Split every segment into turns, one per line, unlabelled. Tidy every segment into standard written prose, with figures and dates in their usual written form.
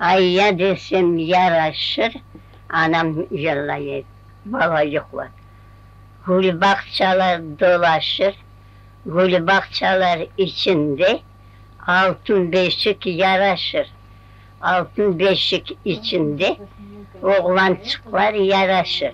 Ayya desem yaraşır, anam yırlay edi, bala yuqlap. Gül bağçalar dolaşır, gül bağçalar içinde altın beşik yaraşır, altın beşik içinde oğlançıqlar yaraşır.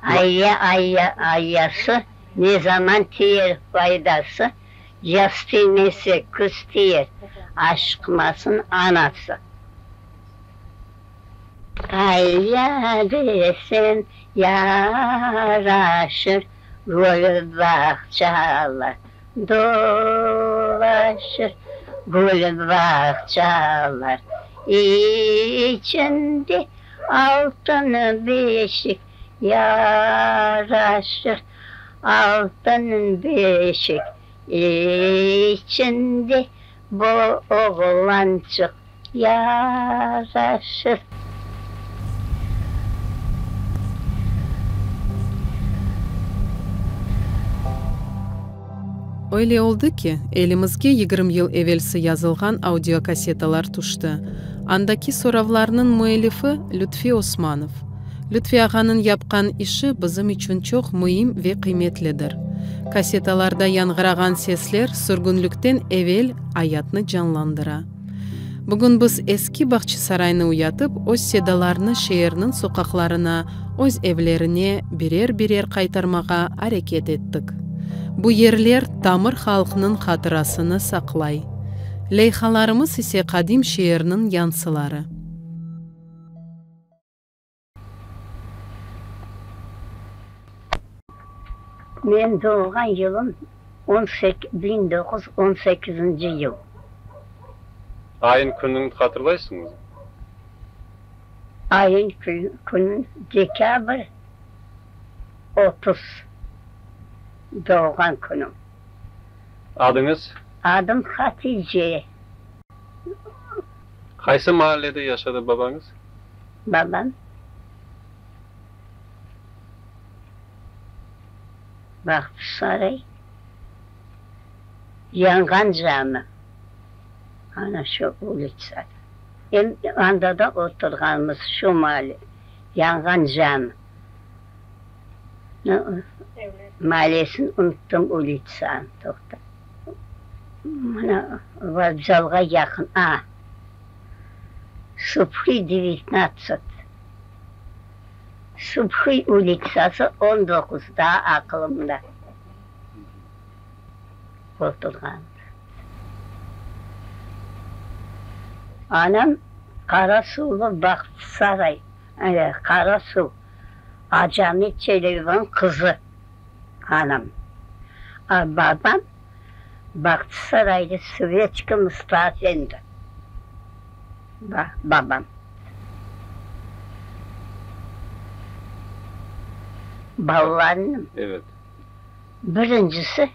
Ayya, ayya, ayyası, ne zaman tiyer faydası, yaz tiymese, küz tiyer, aşıqmasın anası. Ayya desem yaraşır, gül bağçalar dolaşır, gül bağçalar içinde altın beşik yaraşır, altın beşik içinde bu oğlançıq yaraşır.
Öyle oldı ki, elimizge 20 yıl evelsi yazılğan audiokassetalar tüşti. Andaki soravlarnıñ müellifi Lütfi Osmanov. Lütfi ağanıñ yapqan işi bizim içün çoq müim ve qıymetlidir. Kassetalarda yañğırağan sesler sürgünlikten evel ayatnı canlandıra. Bugün biz eski Bahçisaraynı uyatıp, öz sedalarını şeerniñ soqaqlarına, öz evlerine birer-birer qaytarmağa areket ettik. Bu yerler tamır halqnıñ hatırasını saqlay. Leyhalarımız ise qadim şeerniñ yansıları.
Men doğğan yılım 1918-nci yıl.
Ayın kününi hatırlaysıñızmı?
Ayın künü dekabr 30 doğğan künüm.
Adıñız?
Adım Hatice.
Qaysı maallede yaşadı babañız?
Babam Bağçasaray Yanğan cami, ana şu ulitsada. Em anda da oturğanmız, şu maalle, Yanğan cami. Maallesini unuttım, ulitsanı, toqta. Mına vokzalğa yaqın, a. Subhi devetnatsat. Subhi ulitsası 19, daa aqılımda oturğandır. Anam Qarasuvlı Bağçasaray, Qarasuv, Acamet Çelebivniñ qızı anam. A babam Bağçasaraylı Sveçka Mustafa efendi, babam. Balalarnıñ
Evet.
birincisi,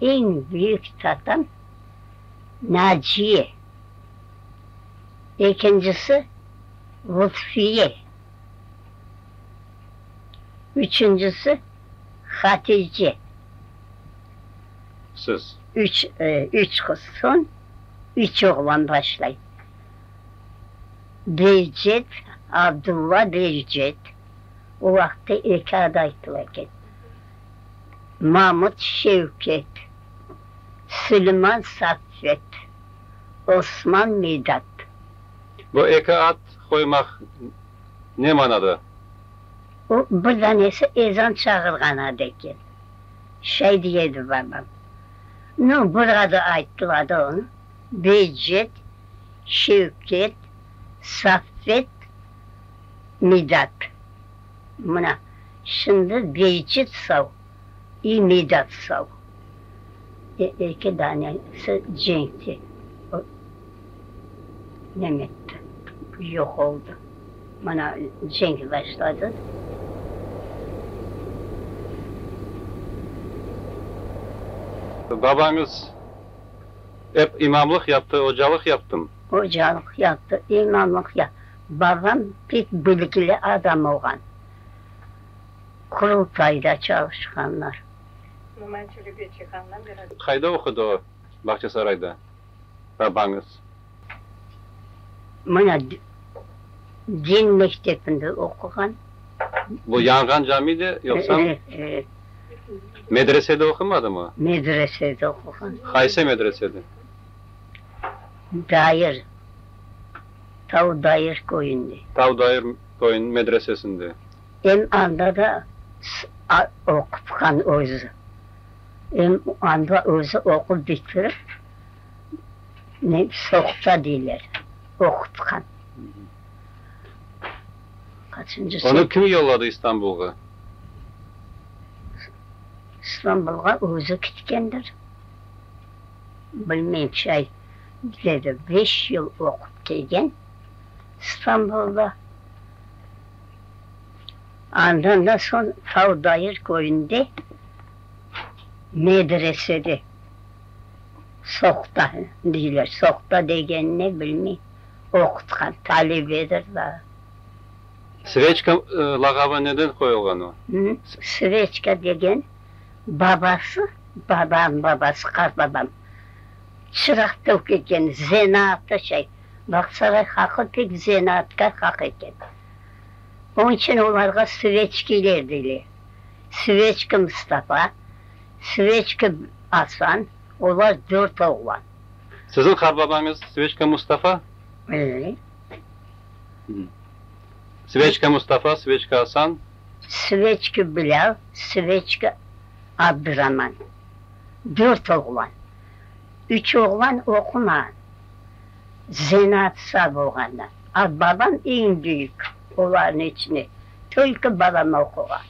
eñ büyük tatam Naciye, ekincisi Lutfiye, üçüncisi Hatice.
Siz.
Üç, üç qız, soñ üç oğlan başlay. Becet, Abdulla Becet, o vaqıtta eki adı aytıla eken, Mamut Şevket, Suleyman Safvet, Osman Midat.
Bu eki ad qoymaq ne manada?
O, bir danesi ezan çağırğan adı eken. Şay dey edi babam. Nu, bir adı ayttılar da onı, Becet, Şevket, Safvet, Midat. Mına, şimdi Becet sav i Midat sav. Eki danesi cenkte neme etti, yoq oldı. Mına, cenk başladı.
Babañız ep imamlıq yaptı, ocalıq yaptımı?
Ocalıq yaptı, imamlıq yaptı. Babam pek bilgili adam olğan. Qurultayda çalışqanlar.
Noman Çelebicihandan biraz.
Qayda oqudı o, Bağçasarayda, babañız?
Mına din mektebinde oquğan.
Bu yanğan camide yoqsa?
E, e.
Medresede oqumadımı?
Medresede oquğan.
Qaysı medresede?
Dayır. Tav Dayır köyünde.
Tav Dayır köyüniñ medresesinde.
Em anda da oqutqan özü. Em anda özü oqup bitirip, ne, soqta deyler, oqutqan. Qaçıncı sene?
Onı kim yolladı İstanbulğa?
İstanbulğa özü kitkendir. Bilmeyim, şay dedi, beş yıl oqup kelgen İstanbulda. Andan da soñ Tau-Dayır köyünde medresede, soqta deyler, soqta degeni ne bilmeyim, oqutqan, talebedir daa.
Sveçka lağabı neden qoyulğan o?
Sveçka degen babası, babam babası, qartbabam, çıraq tökeken, zenaatı şey, Bağçasaray halqı pek zenaatkâr halq eken. Onıñ içün olarğa sveçkiler deyler. Sveçki Mustafa, Sveçki Asan, olar dört oğlan.
Siziñ qartbabañız Sveçka Mustafa?
Evet.
Sveçka Mustafa, Sveçka Asan.
Sveçki Bilâl, Sveçki Abduraman. Dört oğlan. Üç oğlan oqumağan, zenaat saip olğanlar. A babam eñ büyük olarnıñ içinde, tolko babam oquğan.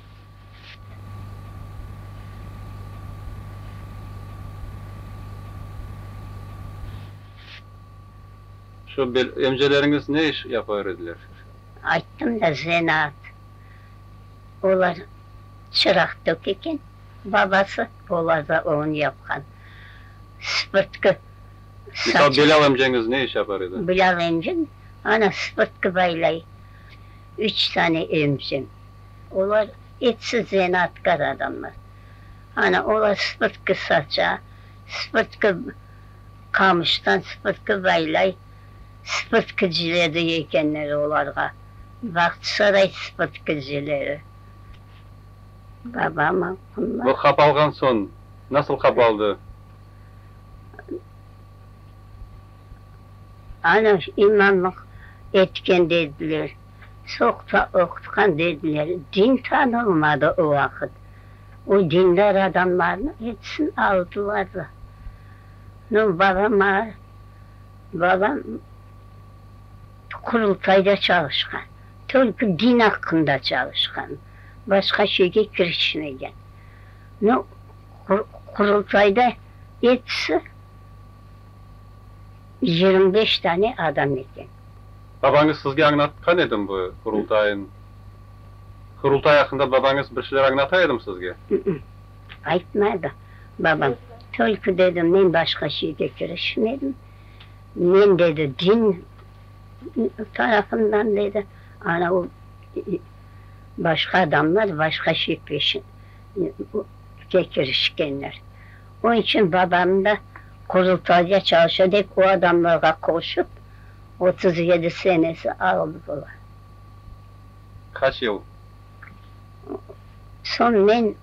Şu emceleriñiz ne iş yapar ediler?
Ayttım da, zenaat. Olar çıraq tökeken, babası olar da onı yapqan. Spırtqı
Misal, Bilâl emceñiz ne iş yapar edi?
Bilâl emcem ana spırtqı baylay. Üç tane emcem. Olar episi zenaatkâr adamlar. Ana olar spırtqı saça, spırtqı qamıştan spırtqı baylay, spırtqıcıler dey ekenler olarğa. Bağçasaray spırtqıcıları. Babam aqqında.
Bu qapalğan soñ nasıl qapaldı?
Ana, imamlıq etken dediler, soqta oqutqan dediler. Din tanılmadı o vaqıt. O dindar adamlarnı episini aldılar da. Nu, babam maña, babam Qurultayda çalışqan, tolko din aqqında çalışqan, başqa şeyge kirişmegen. Nu, Qurultayda episi 25 tane adam eken.
Babañız sizge añlatqan edimi bu Qurultayın? Qurultay aqqında babañız bir şeyler añlata edimi sizge?
Aytmadı babam. Tolko dedi, men başqa şeyge kirişmedim. Men, dedi, din tarafından, dedi, ana o başqa adamlar başqa şey peşin kirişkenler. Onıñ içün babam da Qurultayda çalışa dep o adamlarğa qoşıp 37 senesi aldılar.
Qaç yıl?
Soñ men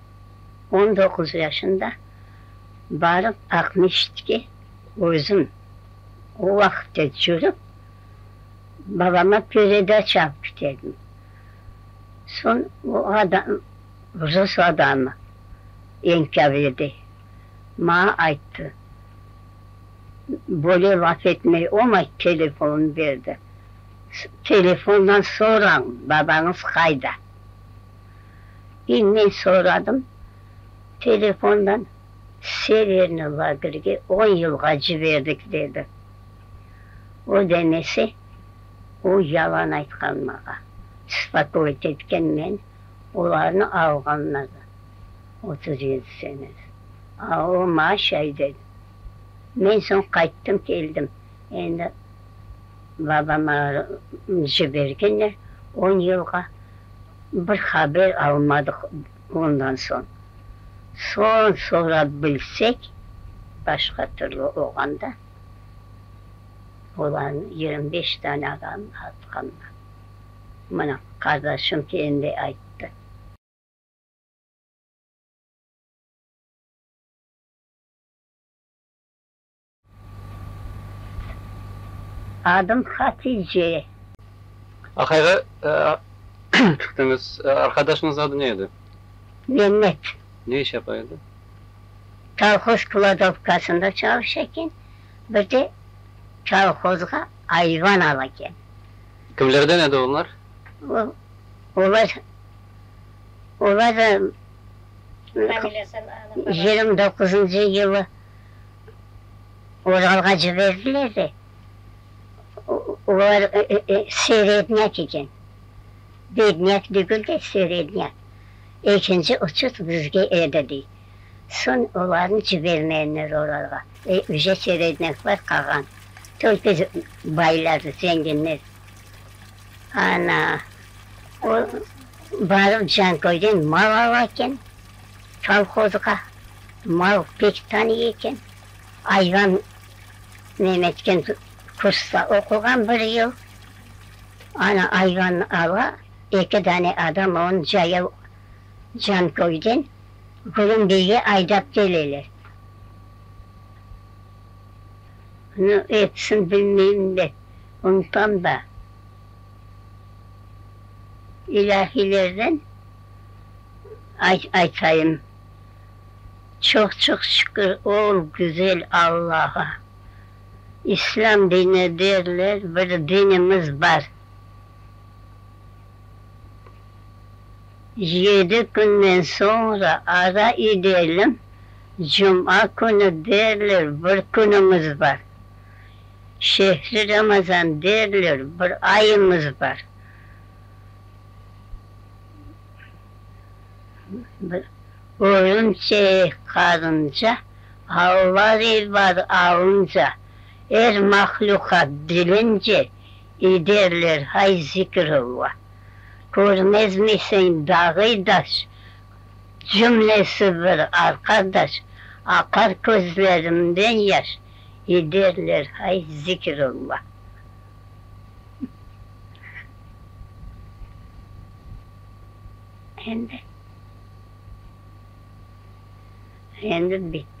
19 yaşında barıp Aqmescitke özüm o vaqıtta cürip babama peredaça alıp kitedim. Soñ o adam, rus adamı, NKVD, maña ayttı, Böyle laf etmey olmay, telefonını berdi. Telefondan sorañ, babañız qayda? İ men soradım, telefondan Severniy lagerge on yılğa ciberdik, dedi. O demese, o yalan aytqan maña. Uspokoit etken men, olarnı alğanlar da 37 senesi. A o maña şay dedi. Men soñ qayttım, keldim. Endi babam cibergenler on yılğa, bir haber almadıq ondan soñ. Soñ sorap bilsek, başqa türlü olğanda. Olarnı 25 tane adam atqanlar. Mına, qardaşım kendi ayttı. Adım Hatice.
Aqayğa çıqtıñız. Arqadaşıñız adı ne edi?
Memet.
Ne iş yapa edi?
Kolhoz kladovkasında çalışa eken, bir de kolhozğa ayvan ala eken.
Kimlerden edi onlar?
Olar, olar da 29-ncı yılı Uralğa ciberdiler de, olar serednâk eken. Bednâk degil de, serednâk. Ekinci uçut bizge edi, dey. Soñ olarnı cibermediler Uralğa. E, uje serednâklar qalğan. Tolko baylar, zenginler. Ana, o barıp Canköyden mal ala eken kolhozğa. Mal pek tanıy eken. Ayvan nemetken kursta oquğan bir yıl. Ana, ayvan ala, eki dane adam onı cayav Canköyden Gülümbeyge aydap keleler. Nu, episini bilmeyim de, unutam da. İlâhiylerden aytayım. Çoq-çoq şükür ol güzel Allağa. İslâm dini derler, bir dinimiz bar. Yedi künden soñra ara idelim, cuma künü derler, bir künümiz bar. Şehri Ramazan derler, bir ayımız bar. Örümçek qarınca, Alla bar alınca, Er mahlüqat dilince, Ederler hay zikrullah. Körmezmisiñ dağı-daş, Cümlesi bir arqadaş, Aqar közlerimden yaş, Ederler hay zikrullah. Endi, endi bitti.